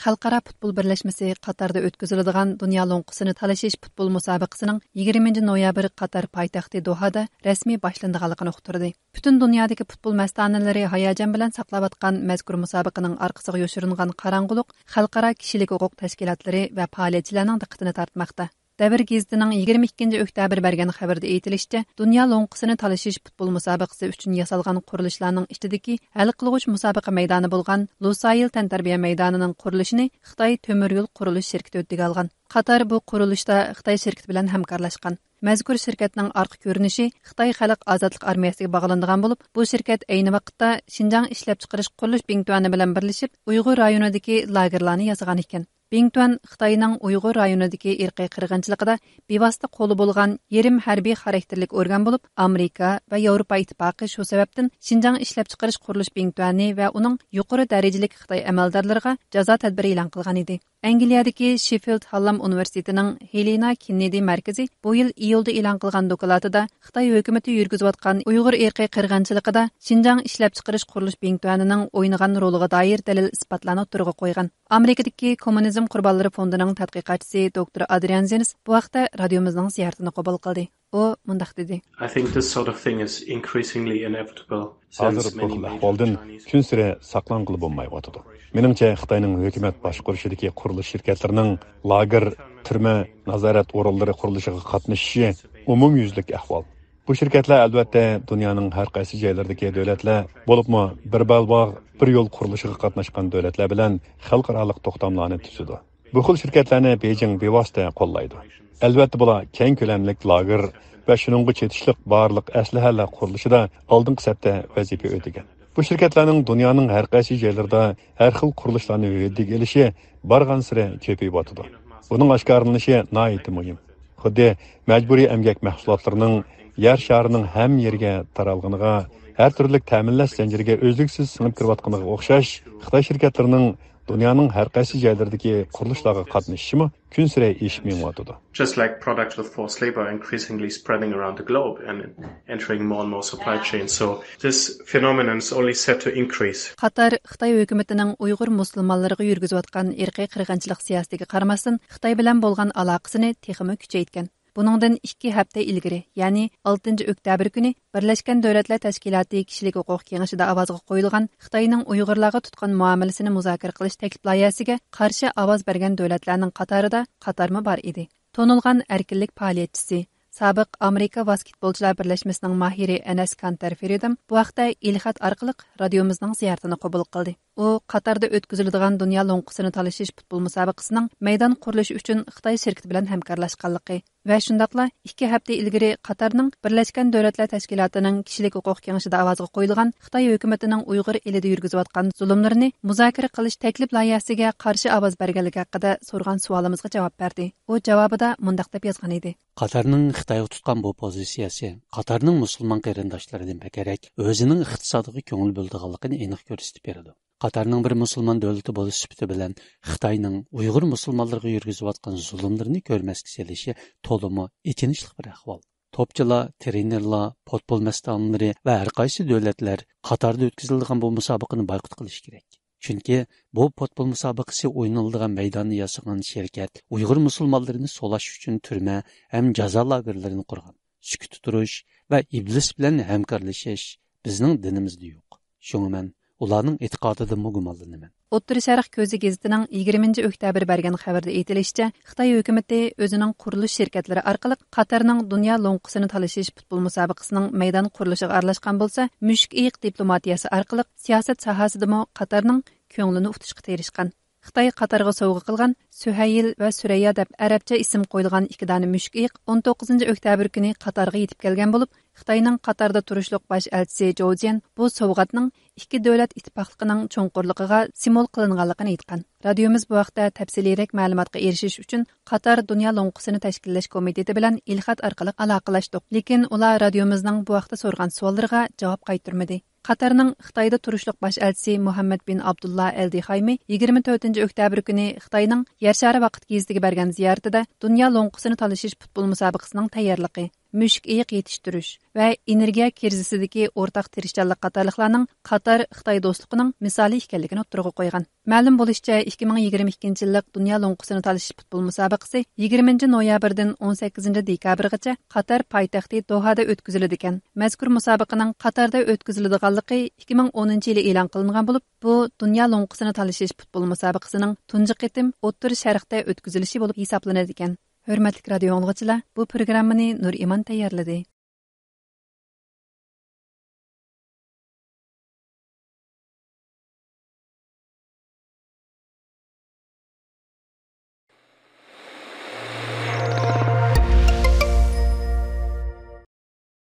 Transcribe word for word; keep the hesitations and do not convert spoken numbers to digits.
خەلقئارا پۇتبول بىرلەشمىسى قاتاردا ئۆتكۈزۈلىدىغان دۇنيا لوڭقىسىنى تالىشىش پۇتبول مۇسابىقىسىنىڭ يىگىرمىنچى نويابىر قاتار پايتەختى دوھادا رەسمىي باشلىنىدىغانلىقىنى ئۇقتۇردى. پۈتۈن دۇنيادىكى پۇتبول مەستانىلىرى ھاياجان بىلەن ساقلاۋاتقان مەزكۇر مۇسابىقىنىڭ ئارقىسىغا يوشۇرۇنغان قاراڭغۇلۇق خەلقئارا كىشىلىك ھوقۇق تەشكىلاتلىرى ۋە پائالىيەتچىلەرنىڭ دىققىتىنى تارتماقتا. دەۋر گېزىتىنىڭ يىگىرمە ئىككىنچى ئۆكتەبىر بەرگەن خەۋىرىدە ئېيتىلىشىچە، دۇنيا لوڭقىسىنى تالىشىش پۇتبول مۇسابىقىسى ئۈچۈن ياسالغان قۇرۇلۇشلارنىڭ ئىچىدىكى ھەل قىلغۇچ مۇسابىقە مەيدانى بولغان لۇسايىل تەنتەربىيە مەيدانىنىڭ قۇرۇلۇشىنى خىتاي تۆمۈر يول قۇرۇلۇش شىركىتى ھۆددىگە ئالغان. قاتار بۇ قۇرۇلۇشتا خىتاي شىركىتى بىلەن ھەمكارلاشقان. مەزكۇر شىركەتنىڭ ئارقا كۆرۈنۈشى خىتاي خەلق ئازادلىق ئارمىيەسىگە باغلىنىدىغان بولۇپ، بۇ شىركەت ئەينى ۋاقىتتا شىنجاڭ ئىشلەپچىقىرىش قۇرۇلۇش بىڭتۈەنى بىلەن بىرلىشىپ، ئۇيغۇر رايونىدىكى لاگېرلارنى ياسىغان ئىكەن. بىڭتۈەن خىتاينىڭ ئۇيغۇر رايونىدىكى ئىرقىي قىرغىنچىلىقىدا بىۋاسىتە قولى بولغان يېرىم ھەربىي خاراكتېرلىك ئورگان بولۇپ، ئامېرىكا ۋە ياۋروپا ئىتتىپاقى شۇ سەۋەبتىن شىنجاڭ ئىشلەپچىقىرىش قۇرۇلۇش بىڭتۈەنى ۋە ئۇنىڭ يۇقىرى دەرىجىلىك خىتاي ئەمەلدارلىرىغا جازا تەدبىرى ئېلان قىلغان ئىدى. ئەنگلىيەدىكى شېففىلد ھاللام ئۇنىۋېرسىتېتىنىڭ ھېلېنا كېننېدى مەركىزى بۇ يىل ئىيۇلدا ئېلان قىلغان دوكلاتىدا خىتاي ھۆكۈمىتى يۈرگۈزۈۋاتقان ئۇيغۇر ئىرقىي قىرغىنچىلىقىدا شىنجاڭ ئىشلەپچىقىرىش قۇرۇلۇش بىڭتۈەنىنىڭ ئوينىغان رولىغا دائىر دەلىل ئىسپاتلارنى ئوتتۇرىغا قويغان. ئامېرىكىدىكى كوممۇنىزم قۇربانلىرى فوندىنىڭ تەتقىقاتچىسى دوكتور ئادرىيان زېنس بۇ ھەقتە رادىيومىزنىڭ زىيارىتىنى قوبۇل قىلدى. ئۇ مۇنداق دېدى. I think this sort of thing is increasingly inevitable. ھازىر بۇ خىل ئەھۋالدىن كۈنسېرى ساقلانغىلى بولمايۋاتىدۇ. مېنىڭچە، خىتاينىڭ ھۆكۈمەت باشقۇرۇشىدىكى قۇرۇلۇش شىركەتلىرىنىڭ لاگېر، تۈرمە، نازارەت ئورۇنلىرى قۇرۇلۇشىغا قاتنىشىشى ئومۇميۈزلۈك ئەھۋال. بۇ شىركەتلەر، ئەلۋەتتە، دۇنيانىڭ ھەر قايسى جايلىرىدىكى دۆلەتلەر، بولۇپمۇ بىر بەلباغ، بىر يول قۇرۇلۇشىغا قاتناشقان دۆلەتلەر بىلەن خەلقئارالىق توختاملارنى تۈزىدۇ. بۇ خىل شىركەتلەرنى بېيجىڭ بىۋاسىتە قوللايدۇ. ئەلۋەتتە، بۇلار كەڭ كۆلەملىك لاگېر ۋە شۇنىڭغا چېتىشلىق بارلىق ئەسلىھەلەر قۇرۇلۇشىدا ئالدىنقى سەپتە ۋەزىپە ئۆتىگەن. بۇ شىركەتلەرنىڭ دۇنيانىڭ ھەر قايسى جايلىرىدا ھەر خىل قۇرۇلۇشلارنى ھۆددىگە ئېلىشى بارغانسېرى كۆپىيىۋاتىدۇ. بۇنىڭ ئاشكارىلىنىشى ناھايىتى مۇھىم. خۇددى مەجبۇرىي ئەمگەك مەھسۇلاتلىرىنىڭ يەر شارىنىڭ ھەممە يېرىگە تارالغىنىغا، ھەر تۈرلۈك تەمىنلەش زەنجىرىگە ئۈزلۈكسىز سىڭىپ كىرىۋاتقىنىغا ئوخشاش، خىتاي شىركەتلىرىنىڭ دۇنيانىڭ ھەر قايسى جايلىرىدىكى قۇرۇلۇشلارغا قاتنىشىشىمۇ كۈنسېرى ئېشىپ مېڭىۋاتىدۇ. Just like products with forced labor increasingly spreading around the globe and entering more and more supply chains. So this phenomenon is only set to increase. قاتار خىتاي ھۆكۈمىتىنىڭ ئۇيغۇر مۇسۇلمانلىرىغا يۈرگۈزۈۋاتقان ئىرقىي قىرغىنچىلىق سىياسىتىگە قارىماستىن، خىتاي بىلەن بولغان ئالاقىسىنى تېخىمۇ كۈچەيتكەن. بۇنىڭدىن ئىككى ھەپتە ئىلگىرى، يەنى ئالتىنچى ئۆكتەبىر كۈنى بىرلەشكەن دۆلەتلەر تەشكىلاتى كىشىلىك ھوقۇق كېڭىشىدە ئاۋازغا قويۇلغان خىتاينىڭ ئۇيغۇرلارغا تۇتقان مۇئامىلىسىنى مۇزاكىرە قىلىش تەكلىپ لايىھەسىگە قارشى ئاۋاز بەرگەن دۆلەتلەرنىڭ قاتارىدا قاتارمۇ بار ئىدى. تونۇلغان ئەركىنلىك پائالىيەتچىسى، سابىق ئامېرىكا ۋاسكېتبولچىلار بىرلەشمىسىنىڭ ماھىرى ئەنەس كانتەر فرىدىم بۇ ھەقتە ئېلخەت ئارقىلىق رادىيومىزنىڭ زىيارىتىنى قوبۇل قىلدى. ئۇ قاتاردا ئۆتكۈزۈلىدىغان دۇنيا لوڭقىسىنى تالىشىش پۇتبول مۇسابىقىسىنىڭ مەيدان قۇرۇلۇشى ئۈچۈن خىتاي شىركىتى بىلەن ھەمكارلاشقانلىقى ۋە شۇنداقلا ئىككى ھەپتە ئىلگىرى قاتارنىڭ بىرلەشكەن دۆلەتلەر تەشكىلاتىنىڭ كىشىلىك ھوقۇق كېڭىشىدە ئاۋازغا قويۇلغان خىتاي ھۆكۈمىتىنىڭ ئۇيغۇر ئېلىدە يۈرگۈزۈۋاتقان زۇلۇملىرىنى مۇزاكىرە قىلىش تەكلىپ لايىھەسىگە قارشى ئاۋاز بەرگەنلىكى ھەققىدە سورىغان سوئالىمىزغا جاۋاب بەردى. ئۇ جاۋابىدا مۇنداق دەپ يازغان ئىدى. قاتارنىڭ خىتايغا تۇتقان بۇ پوزىتسىيەسى قاتارنىڭ مۇسۇلمان قېرىنداشلىرىدىن بەكرەك ئۆزىنىڭ ئىقتىسادىغا كۆڭۈل بۆلىدىغانلىقىنى ئېنىق كۆرسىتىپ بېرىدۇ. قاتارنىڭ بىر مۇسۇلمان دۆلىتى بولۇش سۈپىتى بىلەن خىتاينىڭ ئۇيغۇر مۇسۇلمانلىرىغا يۈرگۈزۈۋاتقان زۇلۇملىرىنى كۆرمەسكە سېلىشى تولىمۇ ئېچىنىشلىق بىر ئەھۋال. توپچىلار، ترېنېرلار، پۇتبول مەستانىلىرى ۋە ھەرقايسى دۆلەتلەر قاتاردا ئۆتكۈزۈلىدىغان بۇ مۇسابىقىنى بايقۇت قىلىشى كېرەك. چۈنكى بۇ پۇتبول مۇسابىقىسى ئوينىلىدىغان مەيداننى ياسىغان شىركەت ئۇيغۇر مۇسۇلمانلىرىنى سولاش ئۈچۈن تۈرمە ھەم جازا لاگېرلىرىنى قۇرغان. سۈكۈتتە تۇرۇش ۋە ئىبلىس بىلەن ھەمكارلىشىش بىزنىڭ دىنىمىزدا يوق. شۇڭا مەن ئۇلارنىڭ ئېتىقادىدىنمۇ گۇمانلىنىمەن. ئوتتۇرا شەرق كۆزى گېزىتىنىڭ يىگىرمىنچى ئۆكتەبىر بەرگەن خەۋىرىدە ئېيتىلىشىچە، خىتاي ھۆكۈمىتى ئۆزىنىڭ قۇرۇلۇش شىركەتلىرى ئارقىلىق قاتارنىڭ دۇنيا لوڭقىسىنى تالىشىش پۇتبول مۇسابىقىسىنىڭ مەيدان قۇرۇلۇشىغا ئارىلاشقان بولسا، مۈشۈك ئېيىق دىپلوماتىيەسى ئارقىلىق سىياسەت ساھەسىدىمۇ قاتارنىڭ كۆڭلىنى ئۇتۇشقا تىرىشقان. خىتاي قاتارغا سوۋغا قىلغان سۈھەيل ۋە سۈرەييا دەپ ئەرەبچە ئىسىم قويۇلغان ئىككى دانە مۈشۈك ئېيىق ئون توققۇزىنچى ئۆكتەبىر كۈنى قاتارغا يېتىپ كەلگەن بولۇپ، خىتاينىڭ قاتاردا تۇرۇشلۇق باش ئەلچىسى جوۋ جيەن بۇ سوۋغاتنىڭ ئىككى دۆلەت ئىتتىپاقلىقىنىڭ چوڭقۇرلۇقىغا سىمۋول قىلىنغانلىقىنى ئېيتقان. رادىيومىز بۇ ھەقتە تەپسىلىيرەك مەلۇماتقا ئېرىشىش ئۈچۈن قاتار دۇنيا لوڭقىسىنى تەشكىللەش كومىتېتى بىلەن ئېلخەت ئارقىلىق ئالاقىلەشتۇق، لېكىن ئۇلار رادىيومىزنىڭ بۇ ھەقتە سورىغان سوئاللىرىغا جاۋاب قايتۇرمىدى. قاتارنىڭ خىتايدا تۇرۇشلۇق باش ئەلچىسى مۇھەممەد بىن ئابدۇللا ئەل دىخايمى يىگىرمە تۆتىنچى ئۆكتەبىر كۈنى خىتاينىڭ يەر شارى ۋاقىت گېزىتىگە بەرگەن زىيارىتىدە دۇنيا لوڭقىسىنى تالىشىش پۇتبول مۇسابىقىسىنىڭ تەييارلىقى، مۈشۈك ئېيىق يېتىشتۈرۈش ۋە ئېنېرگىيە كىرىزىسىدىكى ئورتاق تىرىشچانلىق قاتارلىقلارنىڭ قاتار خىتاي دوستلۇقىنىڭ مىسالى ئىكەنلىكىنى ئوتتۇرىغا قويغان. مەلۇم بولۇشىچە، ئىككى مىڭ يىگىرمە ئىككىنچى يىللىق دۇنيا لوڭقىسىنى تالىشىش پۇتبول مۇسابىقىسى يىگىرمىنچى نويابىردىن ئون سەككىزىنچى دېكابىرغىچە قاتار پايتەختى دوھادا ئۆتكۈزۈلىدىكەن. مەزكۇر مۇسابىقىنىڭ قاتاردا ئۆتكۈزۈلىدىغانلىقى ئىككى مىڭ ئونىنچى يىلى ئېلان قىلىنغان بولۇپ، بۇ دۇنيا لوڭقىسىنى تالىشىش پۇتبول مۇسابىقىسىنىڭ تۇنجى قېتىم ئوتتۇرا شەرقتە ئۆتكۈزۈلۈشى بولۇپ ھېسابلىنىدىكەن. ھۆرمەتلىك رادىئو ئاڭلىغۇچىلار، بۇ پروگراممىنى نۇرئىمان تەييارلىدى.